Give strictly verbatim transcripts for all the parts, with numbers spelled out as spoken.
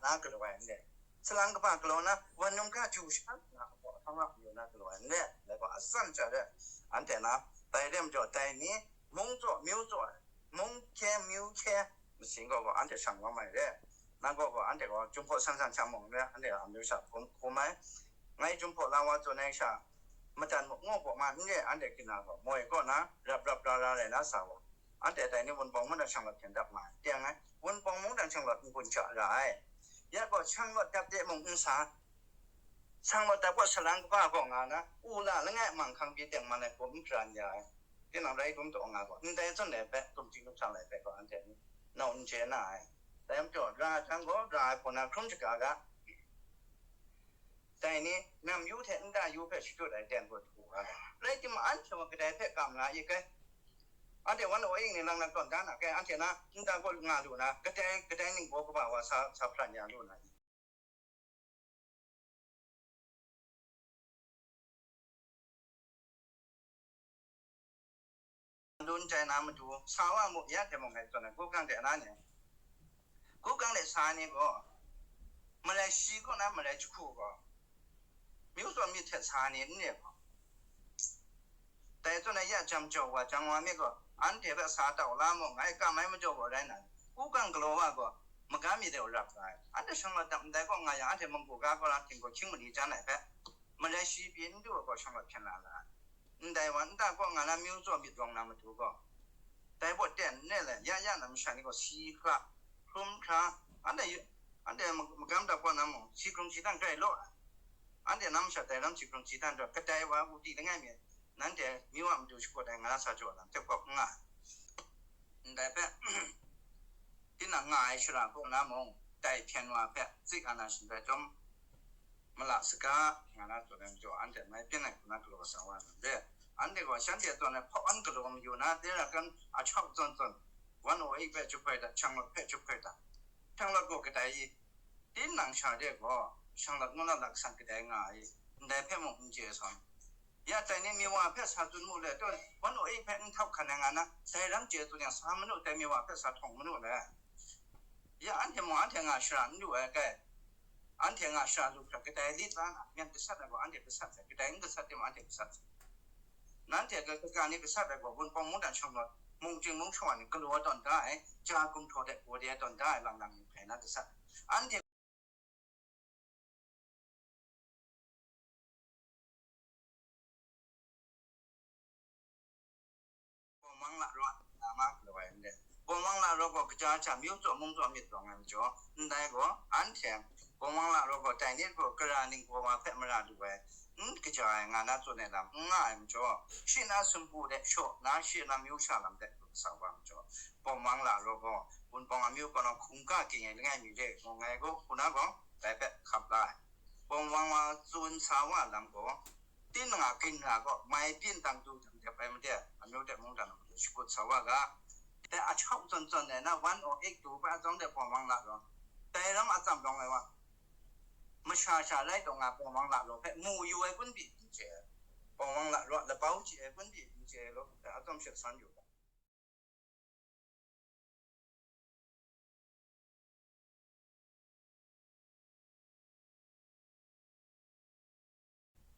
na galaw ai n re. Salang kaba galaw na, wan num ga ju sha na, hpawk hpang a mayu na galaw ai n re, dai gaw asan sha re, anhte na, dai re majaw, dai ni, mung tsaw, myu tsaw, mung hkye, myu hkye, masin gaw gaw, anhte shang lawm ai re. Nang gaw gaw, anhte gaw, Jinghpaw san san shang mung re, anhte a myu sha hkum, hkum ai. Ngai Jinghpaw la wa tsun ai sha, matan mu, ngu gaw ma n re, anhte hkina gaw, moi kaw na, rap rap ra ra rai na sa wa. Anhte dai ni Wunpawng mung dan shanglawt hpyen dap nga ai. Teng ai, Wunpawng mung dan shanglawt n-gun sha ra ai. Ya gaw, shanglawt dap de mung n sa, shanglawt dap gaw salang kaba gaw nga na, u la langai a manghkang pyi tengman ai hku n hparan ya ai. Tinang rai dum taw nga gaw, ndai zawn ai hpe, gumhting gumhprang lai hpe gaw, anhte ni nau n chye na ai. Dai majaw, ra ai hkang gaw, ra ai hpaw na hkrum shaga ga. Dai ni, nam yu hte nta yu hpe shadut ai ten gaw htu nga ai. Rai timung, anhte gaw kadai hpe kam la i kai. Anhte wan aw ing ni lang lang tawn da na kai, anhte na nta gaw nga lu na, kadai, kadai ningbaw kaba wa sa, sa hparan ya lu na i? Lun chai na matu, sa wa mu, ya hte mung ngai tawn ai, Gukang de na ni, Gukang de sa ni gaw, malai shi kaw na malai jahku gaw, myu tsaw myit hte sa ni n re gaw, dai zawn na ya jam jau wa jang wa myit gaw, anhte hpe sa tau la mu, ngai kam ai majaw gaw rai na, Gukang galaw wa gaw, maga myit de rap nga ai. Anhte shanglawt dap ndai kaw nga yang, anhte munggu ga gaw la hking gaw hkying mali jan ai hpe, malai shi pyi n du ai gaw shanglawt hpyen la la ai. Ndai wa nta kaw nga na myu tsaw myit rawng na matu gaw, dai baw ten n re le, ya ya na masha ni gaw si hkra, hkrum hkra, anhte yu-, anhte ma-, magam dap kaw na mung, si hkrung si htan grai law ai. Anhte na masha dai ram si hkrung si htan taw, kadai wa u di langai mi, nanhte myu a matu shakut ai nga na sa jaw lam, tep kawp n nga ai. Ndai hpe, tinang nga ai shara kaw na mung, dai hpyen wa hpe, zik ana shin bai chyawm, mala saga, nga na tsun ai majaw, anhte mai byin ai hku na galaw sa wa na re. Anhte gaw shanhte tsun ai hpawan galaw mayu na, dera kan a chau zawn zawn, wan o ik hpe jahpoi dat, shanglawt hpe jahpoi dat. Shanglawt gaw kadai i, tinang sha de gaw, shanglawt ngu na laksan kadai nga ai, ndai hpe mung n chye sawn. Ya dai ni mi wa hpe sa tsun mu le, taw, wan o ik hpe n htau hkan ai nga na, dai ram chye tsun yang sa manu, dai mi wa hpe sa htawng manu le. Ya anhte mung anhte nga shara n lu ai kai. Anhte nga shara lu hkra kadai lit la na, myen gasat ai gaw anhte gasat sai, kadai n gasat timung anhte gasat sai. Nanhte ga-, kaga ni gasat ai gaw, Wunpawng mungdan shanglawt, mung chying mung shawa ni galaw tawn da ai, ja gumhpraw de, gaw de tawn da ai lang lang ni hpai na gasat. Anhte Bawmang la raw na ma galaw ai n re. Bawmang la raw gaw kaja hta myu tsaw mung tsaw myit rawng ai majaw, ndai gaw anhte Bawmang la raw gaw dai ni gaw kara ningbaw wa hpe mara lu ai, n kaja ai nga na tsun ai lam n nga ai majaw, shi na sumpu de shaw na shi na myu sha lam de sa wa majaw, Bawmang la raw gaw Wunpawng amyu kaw na hkungga ging ai langai mi re, ngu ngai gaw, hku na gaw, dai hpe hkap la ai. Bawmang wa tsun sa wa lam gaw, tinang a ginra gaw mai byin dang du dang dep ai made, amyu de mungdan a matu shakut sa wa ga. Dai a chau zawn zawn ai na wan o ik du pa azawng de Bawmang la raw, dai ram a tsam rawng ai wa, masha sha rai taw nga Bawmang la raw hpe mu yu ai kun pyi n chye ai, Bawmang la raw labau chye ai kun pyi n chye ai law, dai a tsawm shet san yu ga.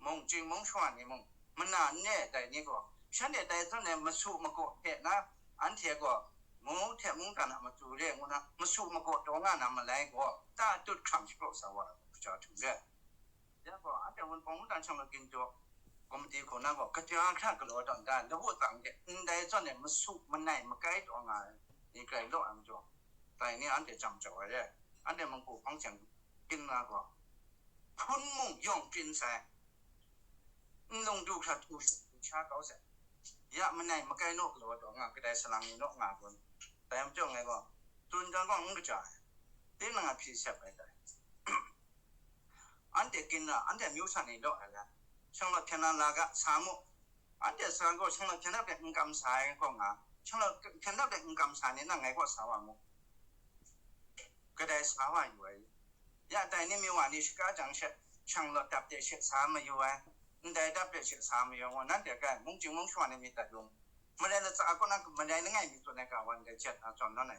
Mung chying mung shawa ni mung, mana n re ai dai ni gaw, shanhte dai zawn ai masu magaw hte na, anhte gaw, ngu hte mungdan a matu re ngu na, masu magaw taw nga na malai gaw, ta tut hkrang shapraw sa wa ai gaw, kaja htum re. Ya gaw, anhte Wunpawng mungdan shanglawt ginjaw komiti hku na gaw, kaja hkra galaw tawn da ai, lawu tsang de, ndai zawn ai masu manai makai taw nga ai ni grai law ai majaw, dai ni anhte jang jau ai re, anhte mungku hpang chyang ginra gaw, hpun mung yawng prin sai, nlung du hkra htu sha kau sai, ya manai makai naw galaw taw nga, kadai salang ni naw nga kun, dai majaw ngai gaw, tsun jang gaw n kaja ai, tinang a hpyi sep ai dai. Anhte ginra, anhte amyu sha ni law ai la, shanglawt hpyen na la ga, sa mu. Anhte sa gaw shanglawt hpyen na hpe n kam sa ai gaw nga, shanglawt hpyen na hpe n kam sa ni na ngai gaw sa wa mu. Kadai sa wa yu ai. Ya dai ni mi wa ni shaga jang she, shanglawt dap de she sa mayu ai, ndai dap de she sa mayu ai, nanhte kai, mung chying mung shawa ni myit dat yu mu. Malai latsa kaw na, malai langai mi tsun ai ga wan dai jet na tsawm nawn ai.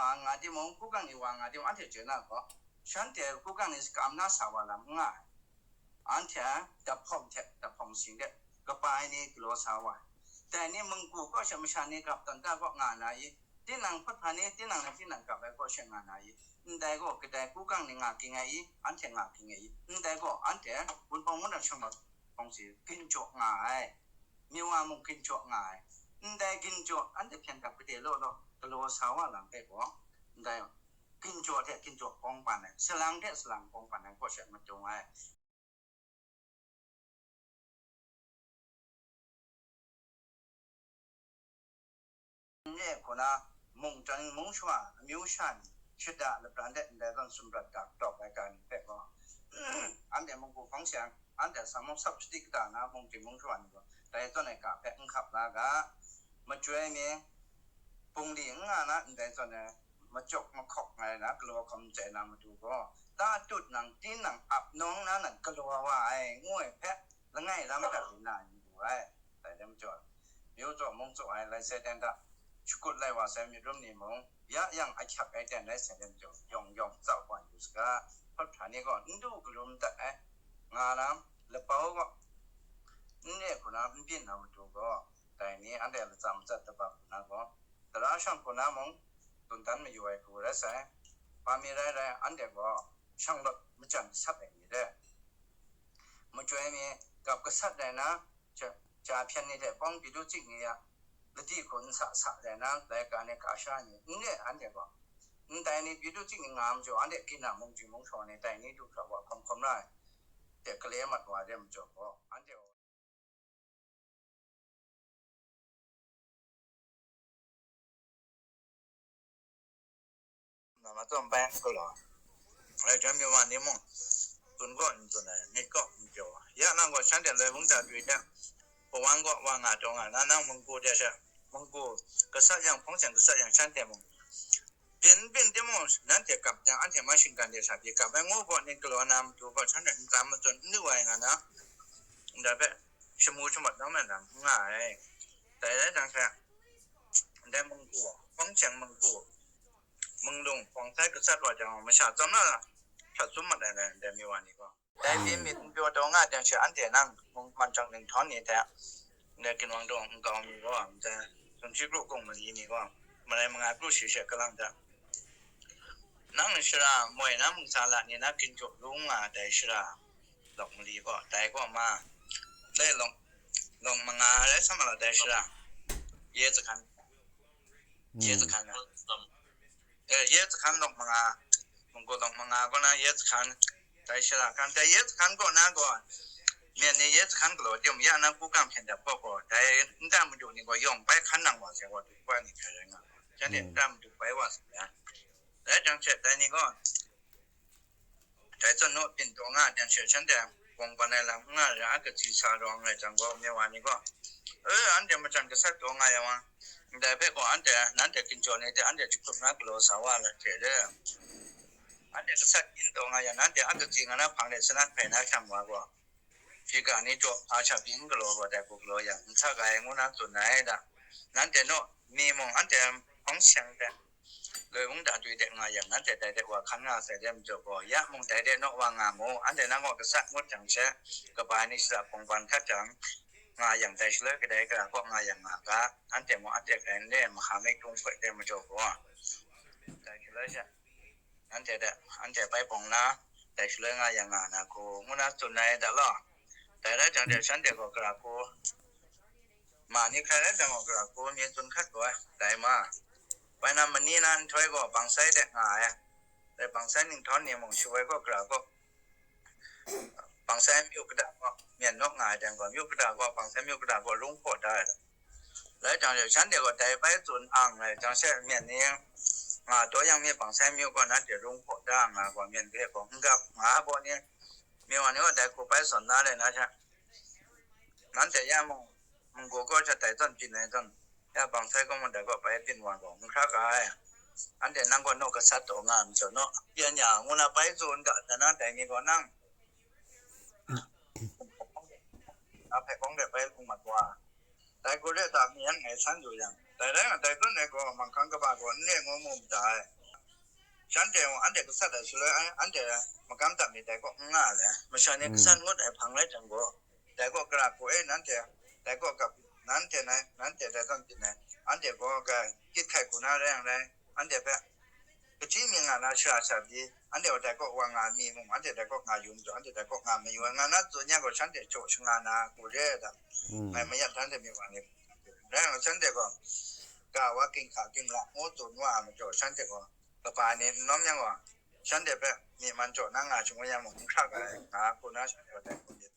wa nga timung, hkungkang ni wa nga timung, anhte chye na gaw, shanhte hkungkang ni kam na sa wa lam n nga ai. Anhte daphpawng hte daphpawng sing de kapa ai ni galaw sa wa ai. Dai ni munggu kaw she masha ni gap tawn ta kaw nga na i? Tinang hpawt hpa ni tinang na tinang gap ai kaw she nga na i? Ndai gaw kadai hkungkang ni nga ging ai i? Anhte nga ging ai i? Ndai gaw anhte Wunpawng mungdan shang mat hpawng si ginjaw nga ai. Miwa mung ginjaw nga ai. Ndai ginjaw anhte hpyen dap gade law law galaw sa wa lam hpe gaw, ndai ginjaw hte ginjaw kawng pan ai, salang hte salang kawng pan ai kaw she madung ai. Nye hku na mung chyang mung shawa amyu sha ni shada lapran de ndai zawn sumrat ga tawk ai ga ni hpe gaw, anhte munggu hpang sha, anhte sa mung sap shadi kata na mung ting mung shawa ni gaw dai zawn ai ga hpe n hkap la ga, machyoi mi, bungli n nga na ndai zawn ai machyawk mahkawk ngai na galaw hkam chye na matu gaw, ta tut nang, tinang ap nawng na nan galaw wa ai, ngu ai hpe, langai lam hkrat rin na n du ai. Dai lam jaw, myu tsaw mung tsaw ai lai sai dan da, shakut lai wa sai myit rum ni mung, ya yang ahkyak ai ten lai sai lam jaw, yawng yawng tsau wa yu saga, hpawt hpra ni gaw n du galum dat ai, nga na, lapau gaw, n re hku na n byin na matu gaw, dai ni anhte latsa matsat daba hku na gaw, tara shang hku na mung, dun dan mayu ai hku rai sai. Hpa mi rai rai, anhte gaw shanglawt majan gasat ai ni re, machyoi mi gap gasat rai na, ja, ja hpyen ni hte pawng Pyithu Tsinghkri ni a ladi hku n sa sa rai na, laika ni ka sha ni n re, anhte gaw ndai ni Pyithu Tsinghkri ni nga majaw, anhte Kina mung ting mung shaw ni dai ni du hkra wa hkawm hkawm ra ai hte gale mat wa re majaw gaw, anhte gaw na ma tawn bai n galaw ai. Rai jang mi wa ni mung, tsun gaw n tsun ai, myit gaw n pyaw ai. Ya nang gaw shanhte loi hpung da dwi hte, pawan gaw wa nga taw nga na, nang munggu de she, munggu gasat yang, hpawng seng gasat yang, shanhte mung Byin byin timung, nanhte kap jang, anhte ma shinggan de sa pyi kap ai ngu gaw, ning galaw na matu gaw, shanhte ntsa matsun n lu ai nga na, ndai hpe shamu shamat nang na lam n nga ai. Dai rai jang she, ndai munggu, hpawng chyeng munggu, munglung, hpawng sai gasat wa jang, masha tsawm na, hkrat tsun mat ai, ndai mi wa ni gaw. Dai pyi myit n pyaw taw nga jang she, anhte nang mung man jang ning htawn ni hte, ndai ginwang daw nkau mi gaw, ndai sumshi kru kung mali ni gaw, malai mangai kru shi she kalang jang, nang shara moi na mung sa la ni na ginjaw lu nga dai shara lawk mali gaw, dai gaw ma, dai lawk, lawk manga rai sa ma la dai shara, ye zakan, ye zakan na. Eh, ye zakan lawk manga, munggu lawk manga gaw na ye zakan, dai shara hkan, dai ye zakan gaw na gaw, myen ni ye zakan galaw tim ya na ku kam hpyen dap gaw gaw, dai nta madu ni gaw yawng bai hkan nang wa sai gaw, du kpa ni hkrai rai nga, shanhte nta madu bai wa sai ya. Dai jang she, dai ni gaw, dai zawn naw byin taw nga jang she, shanhte gawng ban ai lam n nga ra, a katsi sa rawng rai jang gaw, nye wa ni gaw, e, anhte majan gasat taw nga yang wa, ndai hpe gaw, anhte, nanhte ginjaw ni hte anhte jahkrup na galaw sa wa la hte de, anhte gasat yin taw nga yang, nanhte a katsi nga na hpang de sanat hpai na sham wa gaw, hpyi ga ni jaw, a sha pyi n galaw gaw, dai hku galaw yang, n sak ai, ngu na tsun ai da. Nanhte naw, mi mung anhte hpawng seng hte, loi wung da dwi de nga yang, nanhte dai de wa hkan nga sai de majaw gaw, ya mung dai de naw wa nga mu, anhte nang gaw gasat ngut jang she, kaba ai ni shara hpawng ban hkat jang, nga yang, dai shaloi kadai gara kaw nga yang nga ga, anhte mung anhte hkrai n le, maha mik tung hkoi de majaw gaw, dai shaloi she, anhte de, anhte bai bawng na, dai shaloi nga yang nga na hku, ngu na tsun ai da law. Dai rai jang de, shanhte gaw gara hku, ma ni hkrai rai jang gaw gara hku, myit tsun hkat gaw ai, dai ma. Bai na mani na nhtoi gaw bang sai de nga ai. Dai bang sai ning htawn ni mung shu ai gaw gara gaw, bang sai myu kata gaw myen naw nga ai dang gaw, myu kata gaw, bang sai myu kata gaw rung hpaw da ai. Rai jang de, shanhte gaw dai bai tsun ang ai jang she, myen ni nga taw yang mi bang sai myu gaw, nanhte rung hpaw da nga gaw, myen hpe gaw n gap nga gaw ni, mi wa ni gaw dai hku bai zawn na le na she, nanhte ya mung, munggu gaw sha dai zawn byin ai zawn, ya bang sai gaw mung dai gaw bai byin wa gaw, n hkra ga ai. Anhte nang gaw naw gasat taw nga ai majaw, naw pyan ya ngu na bai tsun ga, dan na dai ni gaw nang, a hpe hkawng de bai hkung mat wa. Dai hku re ta mi yan ngai san yu yang, dai rai nga, dai zawn ai gaw, manghkang kaba gaw n re ngu mu mada ai. Shanhte mung anhte gasat ai shaloi, an-, anhte magam dat mi dai kaw n nga ai le. Masha ni gasat ngut ai hpang rai jang gaw, dai kaw gara hku e nanhte, dai kaw gap, nanhte nai, nanhte dai zawn byin ai, anhte gaw ga kyit hkai hku na rai yang rai, anhte hpe, Kachyi mi nga na shara sha pyi, anhte gaw dai kaw wa nga mi mung, anhte dai kaw nga yu majaw, anhte dai kaw nga mayu ai, nga na tsun yang gaw, shanhte jaw shanga na hku re ai da. Ngai mayat htan hte myit wa ni, rai yang gaw, shanhte gaw, ga wa ginhka ginla ngu tsun wa ai majaw, shanhte gaw, kaba ni n nawm yang gaw, shanhte hpe myi man jaw na nga shangun yang mung, n hkra ga ai, nga hku na shanhte gaw dai hku myit.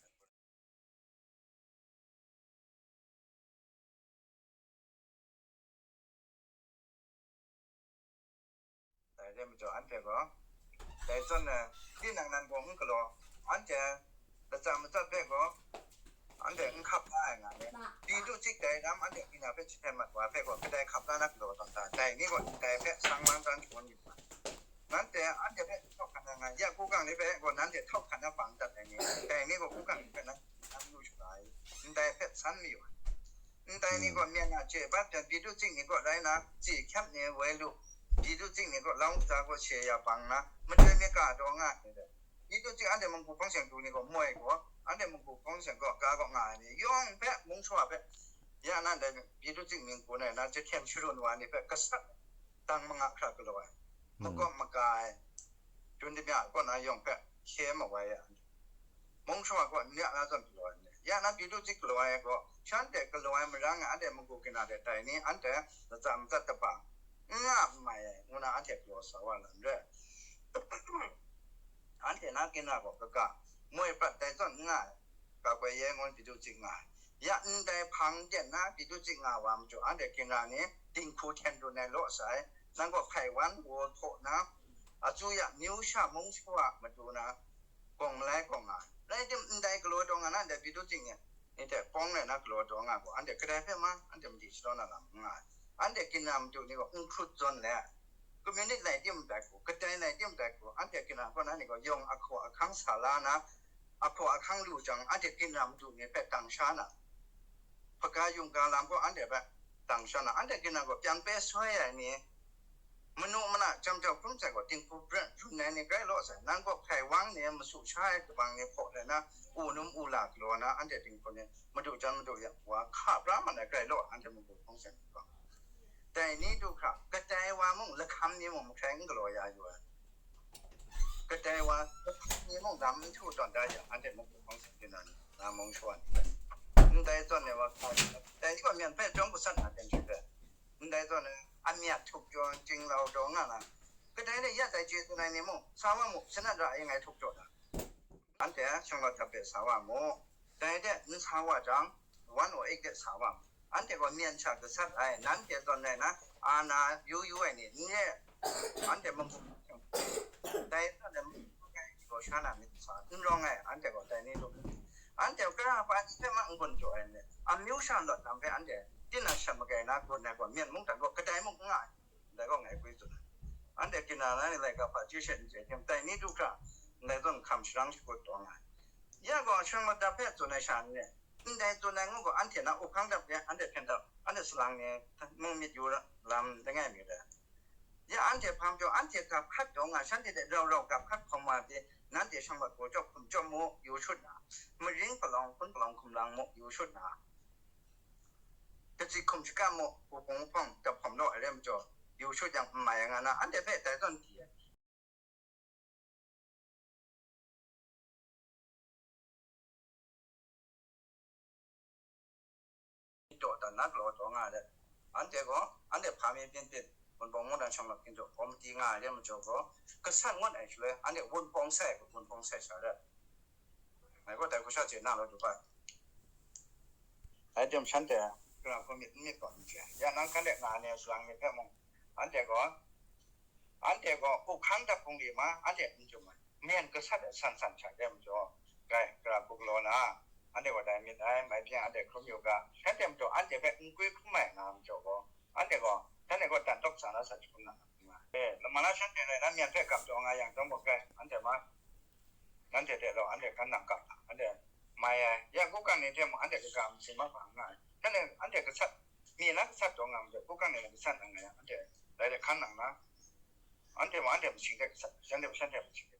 Dai re majaw, anhte gaw, dai zawn na, tinang nan gaw n galaw, anhte latsa matsat hpe gaw, anhte n hkap la ai nga le, pyi du chik dai lam, anhte hpina hpe jahten mat wa hpe gaw, kadai hkap la na galaw tawn ta, dai ni gaw, dai hpe sang mang dan shangun yu wa. Nanhte anhte hpe htawk hkan na nga, ya hku kang ni hpe gaw nanhte htawk hkan na bang dat ai ni, dai ni gaw hku kang ni hpe nan, nan lu shu ai, ndai hpe san mayu ai. Ndai ni gaw myen a chye bat jan, Byidu Tsing ni kaw rai na, tsi hkyep ni woi lu, Byidu Tsing ni kaw lam kata kaw she ya bang na, madoi myit ga taw nga ai ni dai. Byidu Tsing anhte munggu hpawng seng du ni gaw moi gaw, anhte munggu hpawng seng gaw ga gaw nga ai ni yawng hpe, mung shawa hpe, ya nan dai Byidu Tsing mying gun ai na, jahten sharun wa ni hpe gasat dang manga hkra galaw ai, makawp maga ai, dun damya kaw na yawng hpe hkye mawai ai, mung shawa gaw n ya na zawn galaw ai ni, ya na Byidu Tsing galaw ai gaw, shanhte galaw ai marang e, anhte munggu kina de tai ni, anhte latsa matsat kaba n nga n mai ai, ngu na anhte galaw sa wa lam re. Anhte na kina gaw kaga, moi prat dai zawn n nga ai, ga goi ye ngun Byidu Tsing nga ai. Ya ndai hpang ten na Byidu Tsing nga wa majaw, anhte kina ni dinghku hten dun ai law sai, nang gaw hpai wan wo htaw na, a chu ya myu sha mung shawa matu na, gawng malai gawng nga ai. Rai tim, ndai galaw taw nga na, ndai Byidu Tsing ni, ni hte pawng rai na galaw taw nga gaw, anhte kadai hpe ma, anhte madi shadaw na lam n nga ai. Anhte kina madu ni gaw n hkrut zawn let, communist lai tim dai hku, kadai lai tim dai hku, anhte kina kaw na ni gaw yawng ahkaw ahkang sa la na, ahkaw ahkang lu jang, anhte kina madu ni hpe tang sha na, hpaga yungga lam gaw anhte hpe tang sha na, anhte kina gaw pyang pe soi ai ni, manu mana jam jau hkrum sai gaw, dinghku bran run ai ni grai law sai, nan gaw hkai wang ni masu sha ai kabang ni hpaw lai na, u num u la galaw na, anhte dinghku ni madu jan madu yang wa hka pra man ai grai law, anhte mungku hpung sai gaw. Dai ni du hkra, kadai wa mung lahkam ni mung mahkrai n galaw ya yu ai. Kadai wa, lahkam ni mung lam n htu tawn da yang, anhte mungku hpung sai kina na mung shawan. Ndai zawn ni wa, dai ni gaw myen hpe chyawm gasat na ten hte hpe, ndai zawn ni, amyat htuk jaw, jinglau daw nga na, kadai de ya dai chye tsun ai ni mung, sa wa mu, sanat ra ai ngai htuk jaw na, anhte shinglet hta hpe sa wa mu, dai de n sa wa jang, wan o ik de sa wa mu, anhte gaw myen sha gasat ai, nanhte zawn rai na, a na yu yu ai ni, n re, anhte mung, dai zawn ni, mung gaw sha na myit sa, n rawng ai, anhte gaw dai ni lu, anhte gaw kara pa ni hpe ma n gun jaw ai ni, amyu sha lawt lam hpe anhte, tina shat magai na gun ai gaw, myen mung hta gaw kadai mung n nga ai, ndai gaw ngai gwi tsun ai. Anhte kina na ni laika hpa chye she n chye hkying, dai ni du hkra, ndai zawn hkam sharang shakut taw nga ai. Ya gaw, shang mat dap hpe tsun ai sha ni, ndai tsun ai ngu gaw, anhte na up hkang dap de, anhte hpyen dap, anhte salang ni mung myit yu ra, lam langai mi dai. Ya anhte hpang pyaw, anhte gap hkat taw nga, shanhte hte rau rau gap hkat hkawm wa pyi, nanhte shang mat gaw chyawm hkum chyawm mu, yu shut na, maring palawng, hpun palawng hkum lang mu, yu shut na, katsit hkum shakam mu, wupung wuhpawng dap hkawm law ai rai majaw, yu shut yang n mai ai nga na, anhte hpe dai zawn di ai. Daw dan na galaw taw nga ai let, anhte gaw, anhte hpa mi byin byin, Wunpawng mungdan shawng lam hkying jaw, komiti nga ai rai majaw gaw, gasat ngut ai shaloi, anhte Wunpawng sai, Wunpawng sai sha let, ngai gaw dai hku sha chye na law du ga ai. Dai tim shanhte, Karai hku myit n myit gaw n chye ai. Ya nang hkan de nga ai ni salang ni hpe mung, anhte gaw, anhte gaw up hkang dap hpung de ma, anhte n chye ai. Myen gasat ai san san sha de majaw, grai, Karai hku galaw na, anhte gaw dai myit ai, mai hpyen anhte hkrum yu ga, shanhte majaw anhte hpe n gwi hkrum ai nga majaw gaw, anhte gaw, shanhte gaw dan dawk sa na sa jahkrum na nga. E, lama la shanhte rai na myen hpe gam taw nga yang chyawm gaw grai, anhte ma, nanhte hte rau anhte hkan nang kap, anhte mai ai, ya, gukan ni hte mung anhte kaga masin mahpa nga ai. Shanhte, anhte gasat, mi na gasat taw nga majaw, gukan ni na gasat nang nga yang, anhte dai de hkan nang na, anhte mung anhte masing hte gasat, shanhte mung shanhte masing.